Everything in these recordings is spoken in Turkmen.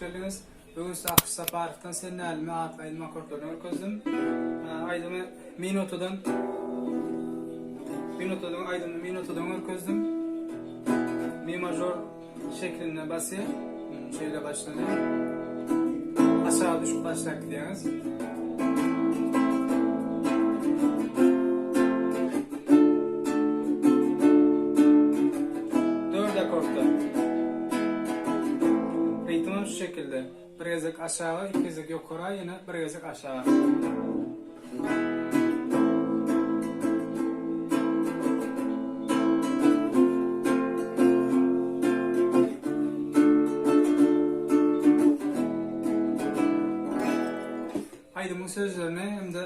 geldiňiz. Bu gün size Akyş Saparowdan Sen nälimi atly aýdym akkordlaryny görkezdim. Aýdymy mi notadan Mi notadan aýdymy mi notadan görkezdim. Mi major şeklinde basýar. Şeýle başlanýar. Aşağı düşüp başlap gidýäňiz. Dört akordda. Ritmim şu şekilde. Bir gezek aşağı, iki gezek ýokara, ýene bir gezek aşağı. Aýdymyň sözlerini hem-de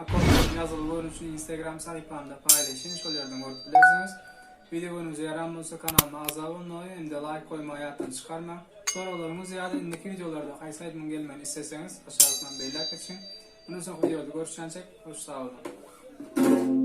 akkordlaryň ýazyly görnüşini Instagram sahypamda paýlaşýan, şol ýerden görüp bilersiňiz. Wideo göwnüňize ýaran bolsa kanalyma agza bolmagy hem-de laýk goýmagy ýatdan çykarmaň. Soraglaryňyz ýa-da indiki wideolarda haýsy aýdymyň gelmegini isleseňiz aşakdan belläp geçiň. Mundan soňky wideoda görüşýänçäk hoş sag boluň.